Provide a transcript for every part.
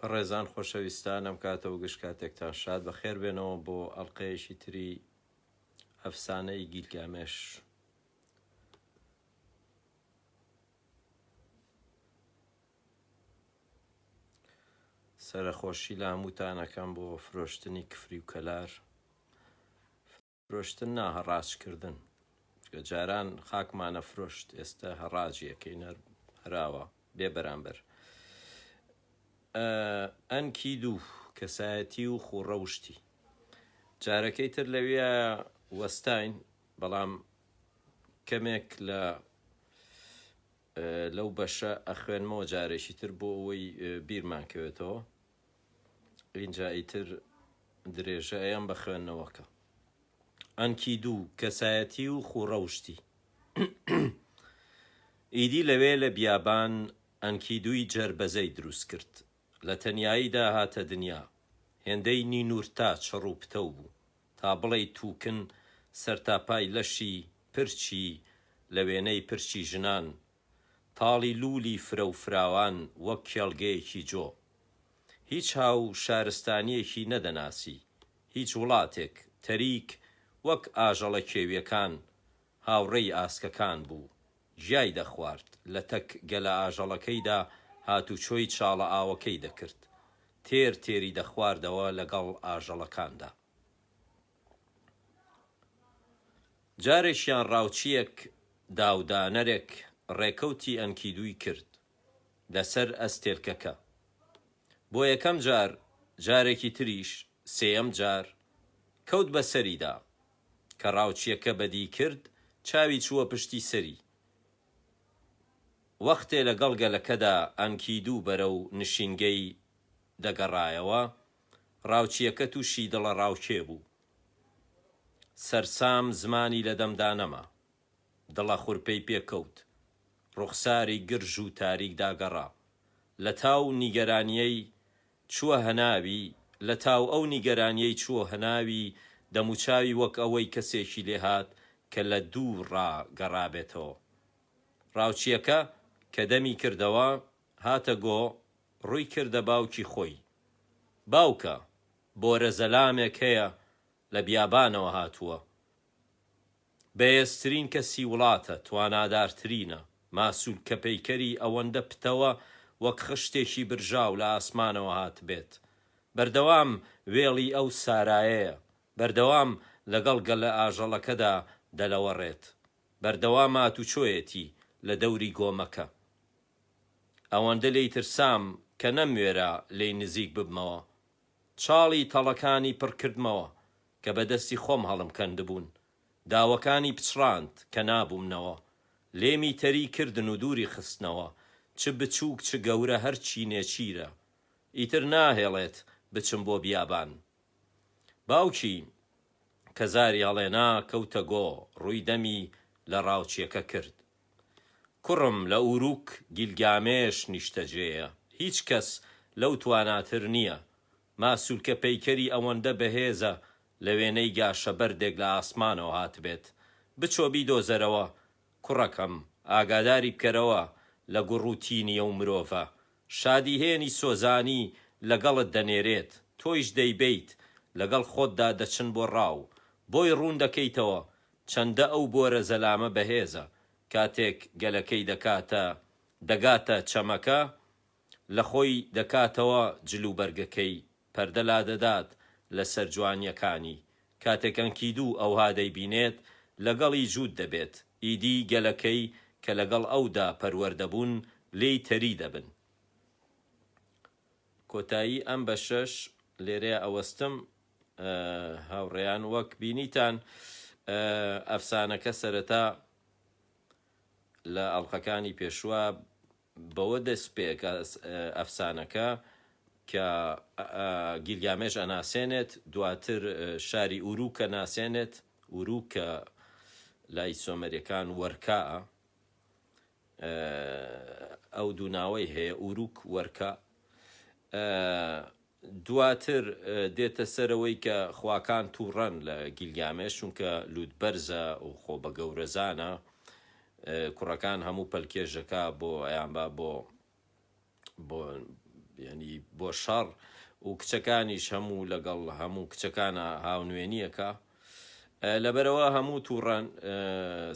بەڕێزان خۆشەویستان ئەم کاتە و گشت کاتێکتان شاد بەخێر بێنەوە بۆ ئەڵلقەیەکی تری ئەفسانەی گیلگامێش. سەرەخۆشی لە هەمووتان ئەکەم بۆ فرۆشتنی کفری و کەلار. فرۆشتن نا هەڕاج کردن چونکە جاران خاکمان ئەفرۆشت ئێستا هەڕاجی ئەکەین هەر هەراوە بێ بەرامبەر ئەنکی دوو کەسایەتی و خوڕەوشتی جارەکەی تر لەوێ وەستاین بەڵام کەمێک لە لەو بەشە ئەخوێنمەوە جارێکی تر بۆ ئەوەی بیرمان کەوێتەوە ئینجا ئیتر درێژە ئەیەم بە خوێندنەوەکە. ئەنکیدو، کەسایەتی و خووڕەوشتی. ئیدی لەوێ لە بیابان ئەنکیدوی جەربەزەی دروست کرد. لە تەنیاییدا هاتە دنیا. هێندەی نینورتا چڕ و پتەو بوو. تا بڵێی تووکن سەرتاپای لەشی پرچی لە وێنەی پرچی ژنان تاڵی لوولی فرە و فراوان وەک کێڵگەیەکی جۆ. هیچ هاو شارستانییەکی نەدەناسی، هیچ وڵاتێک، تەریک وەک ئاژەڵە کێوییەکان هاوڕێی ئاسکەکان بوو، گیای دەخوارد، لە تەک گەلە ئاژەڵەکەیدا هاتوچۆی چاڵە ئاوەکەی دەکرد، تێر تێری دەخواردەوە لەگەڵ ئاژەڵەکاندا. جارێکیان ڕاوچییەک داودانەرێک ڕێکەوتی ئەنکیدوی کرد لەسەر ئەستێلکەکە. بۆ یەکەم جار، جارێکی تریش، سێیەم جار، کەوت بە سەریدا. کە ڕاوچییەکە بەدی کرد، چاوی چووە پشتی سەری. وەختێ لەگەڵ گەلەکەدا ئەنکیدو بەرەو نشینگەی دەگەڕایەوە، ڕاوچییەکە تووشی دڵەڕاوکێ بوو. سەرسام زمانی لە دەمدا نەما. دڵە خورپەی پێ کەوت. ڕوخساری گرژ و تاریک داگەڕا. لە تاو نیگەرانییەی چووە هەناوی، لە تاو ئەو نیگەرانییەی چووە هەناوی، دەموچاوی وەک ئەوەی کەسێکی لێ هات کە لە دوور ڕا گەڕابێتەوە. ڕاوچییەکە کە دەمی کردەوە، هاتە گۆ، ڕووی کردە باوکی خۆی. باوکە، بۆرە زەلامێک هەیە لە بیابانەوە هاتووە. بەهێزترین کەسی وڵاتە، توانادارترینە، ماسوولکە پەیکەری ئەوەندە پتەوە وەک خشتێکی برژاو لە ئاسمانەوە هاتبێت. بەردەوام وێڵی ئەو سارایەیە، بەردەوام لەگەڵ گەلە ئاژەڵەکەدا دەلەوەڕێت. بەردەوام هاتوچۆیەتی لە دەوری گۆمەکە. ئەوەندە لێی ترسام کە نەموێرا لێی نزیک ببمەوە. چاڵی تەڵەکانی پڕ کردمەوە کە بە دەستی خۆم هەڵم کەندبوون. داوەکانی پچڕاند کە نابوومنەوە. لێمی تەری کردن و دووری خستنەوە. چ بچووک چ گەورە هەرچی نێچیرە. ئیتر ناهێڵێت بچم بۆ بیابان. باوکی کە زاری هەڵێنا کەوتە گۆ، ڕووی دەمی لە ڕاوچییەکە کرد. کوڕم لە ئوروک گیلگامێش نیشتەجێیە، هیچ کەس لەو تواناتر نییە. ماسولکە پەیکەری ئەوەندە بەهێزە لە وێنەی گاشە بەردێک لە ئاسمانەوە هاتبێت. بچۆ بیدۆزەرەوە کوڕەکەم، ئاگاداری بکەرەوە لە گوڕ و تینی ئەو مرۆڤە. شادیهێنی سۆزانی لەگەڵت دەنێرێت، تۆیش دەیبەیت، لەگەڵ خۆتدا دەچن بۆ ڕاو. بۆی ڕوون دەکەیتەوە چەندە ئەو بۆرە زەلامە بەهێزە، کاتێک گەلەکەی دەکاتە دەگاتە چەمەکە، لە خۆی دەکاتەوە جلوبەرگەکەی، پەردە لادەدات لەسەر جوانییەکانی، کاتێک ئەنکیدو ئەوها دەیبینێت، لەگەڵی جووت دەبێت، ئیدی گەلەکەی کە لەگەڵ ئەودا پەروەردە بوون، لێی تەری دەبن. کۆتایی ئەم بەشەش لێرەیا ئەوەستم هاوڕێیان وەک بینیتان ئەفسانەکە سەرەتا لە ئەڵقەکانی پێشوە بەوە دەست پێکە ئەفسانەکە کە گیلگامێش ئەناسێنێت دواتر شاری ئوروکە ناسێنێت ئوروک کە لای سۆمەریەکان وەرکا ئەو دوو ناوەی هەیە ئوروک وەرکا دواتر دێتە سەرەوەی کە خواکان تووڕەن لە گیلگامێش چونکە لووت بەرزە و خۆ بە گەورەزانە کوڕەکان هەموو پەلکێژەکە بۆ ئەیانبا بۆ بۆ ینی بۆ شەڕ و کچەکانیش هەموو لەگەڵ هەموو کچەکانە هاونوێنیەکە لەبەرئەوە هەموو توڕەن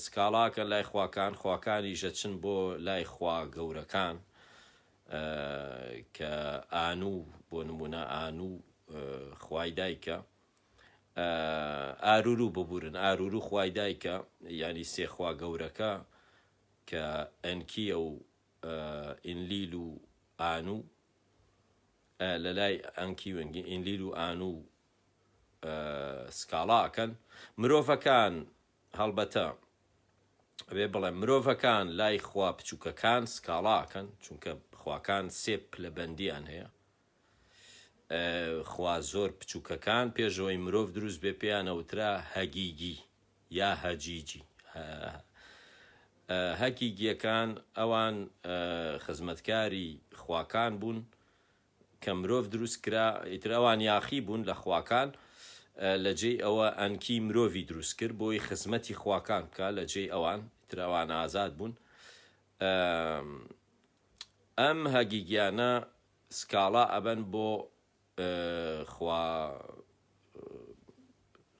سکاڵاکەن لای خواکان خواکانیش ئەچن بۆ لای خوا گەورەکان کە ئانو بۆ نمونە ئانو خوای دایکە ئارورو ببورن ئارورو خوای دایکە یعنی سێ خوا گەورەکە کە ئەنکیە و ئینلیل و ئانو لە لای ئەنکی و ئینلیل و ئانو سکاڵا ئەکەن مرۆڤەکان هەڵبەتە ئەبێ بڵێم مرۆڤەکان لای خوا بچووکەکان سکاڵا ئەکەن چونکە خواکان سێ پلەبەندیان هەیە خوا زۆر بچووکەکان پێشەوەی مرۆڤ دروست بێ پێیان ئەوترا هەگیگی یا هەجیجی هەگیگیەکان ئەوان خزمەتکاری خواکان بوون کە مرۆڤ دروست کرا ئیتر ئەوان یاخی بوون لە خواکان لە جێی ئەوە ئەنکی مرۆڤی دروست کرد بۆی خزمەتی خواکان بکا لە جێی ئەوان ئیتر ئەوان ئازاد بوون ئەم هەگیگیانە سکاڵا ئەبەن بۆ خوا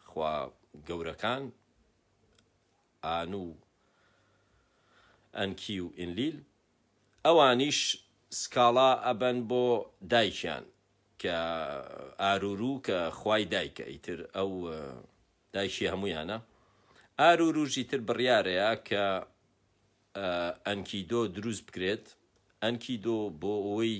خوا گەورەکان ئانو ئەنکی و ئینلیل ئەوانیش سکاڵا ئەبەن بۆ دایکیان کە ئارورو کە خوای دایکە ئیتر ئەو دایکی هەموویانە ئاروروش ئیتر بڕیارەیە کە ئەنکیدۆ دروست بکرێت ئەنکیدۆ بۆ ئەوەی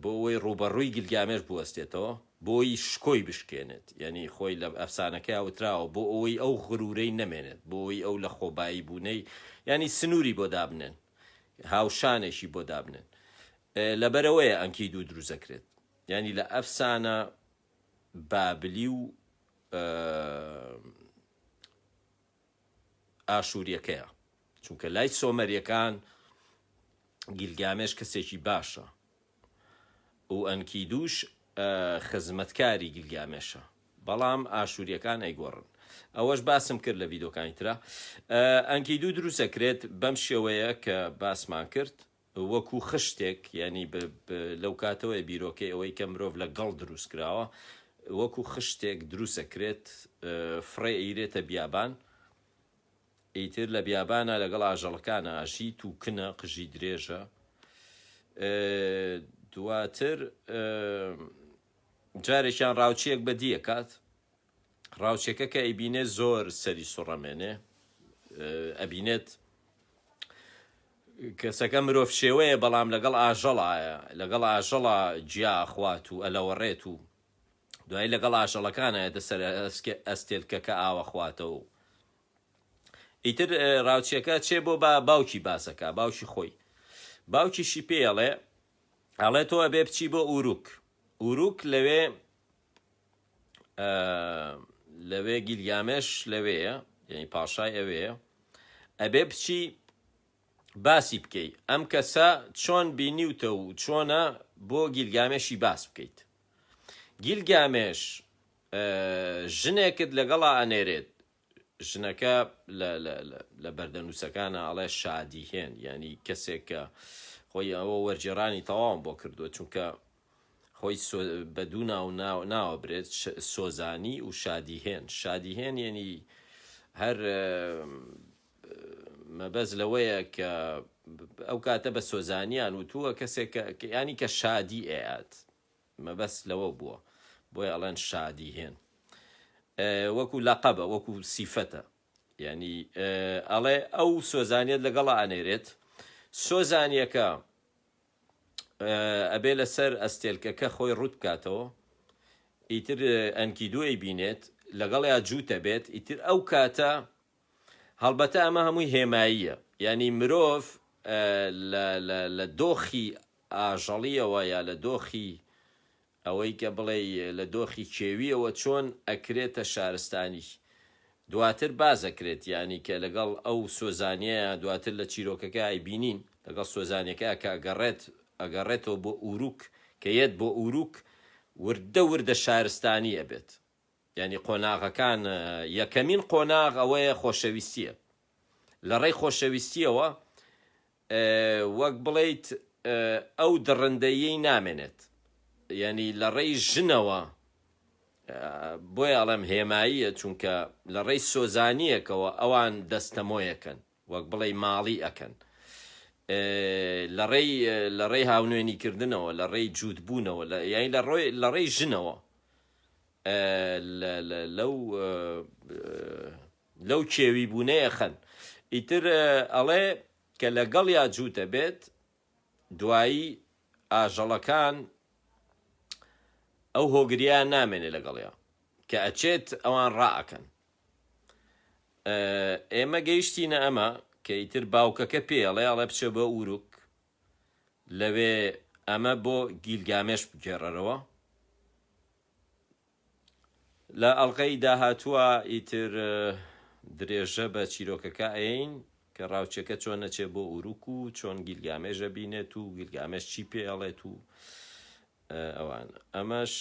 بۆ ئەوەی ڕووبەڕووی گلگامێش بوەستێتەوە بۆی شکۆی بشکێنێت یعنی خۆی لە ئەفسانەکەیا وتراوە بۆ ئەوەی ئەو غرورەی نەمێنێت بۆ ئەوەی ئەو لە خۆبایی بوونەی یعنی سنووری بۆ دابنێن هاوشانێکی بۆ دابنێن لەبەرەوەیە ئەنکیدو دروست دەکرێت یعنی لە ئەفسانە بابلی و ئاشووریەکەیە چونکە لای سۆمەریەکان گیلگامێش کەسێکی باشە و ئەنکیدوش خزمەتکاری گیلگامێشە بەڵام ئاشووریەکان ئەیگۆڕن ئەوەش باسم کرد لە ڤیدۆکانی ترا ئەنکیدو دروستەکرێت بەم شێوەیە کە باسمان کرد وەکو خشتێک یانی لەو کاتەوەیە بیرۆکەی ئەوەی کە مرۆڤ لە گەڵ دروست کراوە وەکو خشتێک دروست ئەکرێت فڕێ ئەیرێتە بیابان ئیتر لە بیابانە لەگەڵ ئاژەڵەکانە ئەژی تووکنە قژی درێژە دواتر جارێکیان ڕاوچیەک بەدیەکات ڕاوچیەکە کە ئەیبینێ زۆر سەری سوڕەمێنێ ئەبینێت کەسەکە مرۆڤ شێوەیە بەڵام لەگەڵ ئاژەڵایە لەگەڵ ئاژەڵا گیا ئەخوات و ئەلەوەڕێت و دوایی لەگەڵ ئاژەڵەکانە ئەیەتە سەر ئەستێلکەکە ئاوە خواتەوە و ئیتر ڕاوچیەکە چێ بۆ با باوکی باسەکە باوکی خۆی باوکیشی پێڵێ ئەڵێ تۆ ئەبێ بچی بۆ ئوروک ئوروک لەوێ لەوێ گیلگامێش لەوێیە یعنی پاشای ئەوێیە ئەبێ بچی باسی بکەی ئەم کەسە چۆن بینیوتە و چۆنە بۆ گیلگامێشی باس بکەیت گیلگامێش ژنێکت لەگەڵا ئەنێرێت ژنەکە لە بەردەنووسەکانە ئەڵێ شادی هێن یعنی کەسێک کە خۆی ئەوە وەرگێڕانی تەواوم بۆ کردووە چونکە خۆی بە دوو ناو ناوە برێت سۆزانی و شادی هێن شادی هێن یعنی هەر مەبەست لەوەیە کە ئەو کاتە بە سۆزانیان وتووە کەسێک کە ینی کە شادی ئەیات مەبەست لەوە بووە بۆیە ئەڵێن شادی هێن وەکو لەقەبە وەکو سیفەتە یعنی ئەڵێ ئەو سۆزانیت لەگەڵا ئەنێرێت سۆزانیەکە ئەبێ لەسەر ئەستێلکەکە خۆی ڕوت بکاتەوە ئیتر ئەنکیدو ئەیبینێت لەگەڵیا جووتە بێت ئیتر ئەو کاتە هەڵبەتە ئەمە هەمووی هێماییە یعنی مرۆڤ لە دۆخی ئاژەڵیەوە یا لە دۆخی ئەوەی کە بڵێی لە دۆخی کێویەوە چۆن ئەکرێتە شارستانی دواتر باس ئەکرێت یانی کە لەگەڵ ئەو سۆزانیەیا دواتر لە چیرۆکەکە ئەیبینین لەگەڵ سۆزانیەکە کە ئەگەڕێت ئەگەڕێتەوە بۆ ئوروک کە یەت بۆ ئوروک وردە وردە شارستانی ئەبێت یانی قۆناغەکان یەکەمین قۆناغ ئەوەیە خۆشەویستیە لە ڕێی خۆشەویستیەوە وەک بڵێیت. ئەو دڕندەییەی نامێنێت یعنی لە ڕێی ژنەوە بۆیە ئەڵێم هێماییە چونکە لە ڕێی سۆزانییەکەوە ئەوان دەستەمۆیەکەن وەک بڵێی ماڵی ئەکەن لە ڕێی لە ڕێی هاونوێنی کردنەوە لە ڕێی جووت بوونەوە لە یانی لە ڕۆی لە ڕێی ژنەوە لەو لەو کێوی بوونەیە خەن ئیتر ئەڵێ کە لەگەڵیا جووتە بێت دوایی ئاژەڵەکان ئەو هۆگریان نامێنێ لەگەڵیا کە ئەچێت ئەوان ڕائەکەن ئێمە گەیشتینە ئەمە کە ئیتر باوکەکە پێی ئەڵێ ئەڵێ بچێ بۆ ئوروک لەوێ ئەمە بۆ گیلگامێش بگێڕەرەوە لە ئەڵقەی داهاتووە ئیتر درێژە بە چیرۆکەکە ئەین کە ڕاوچەکە چۆن نەچێ بۆ ئوروک و چۆن گیلگامێش ئەبینێت و گیلگامێش چی پێ ئەڵێت و ئەوان. ئەمەش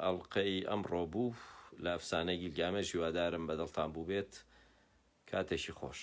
ئەڵقەی ئەمڕۆ بوو لە ئەفسانەی گیلگامێش هیوادارم بەدڵتان بووبێت کاتێکی خۆش.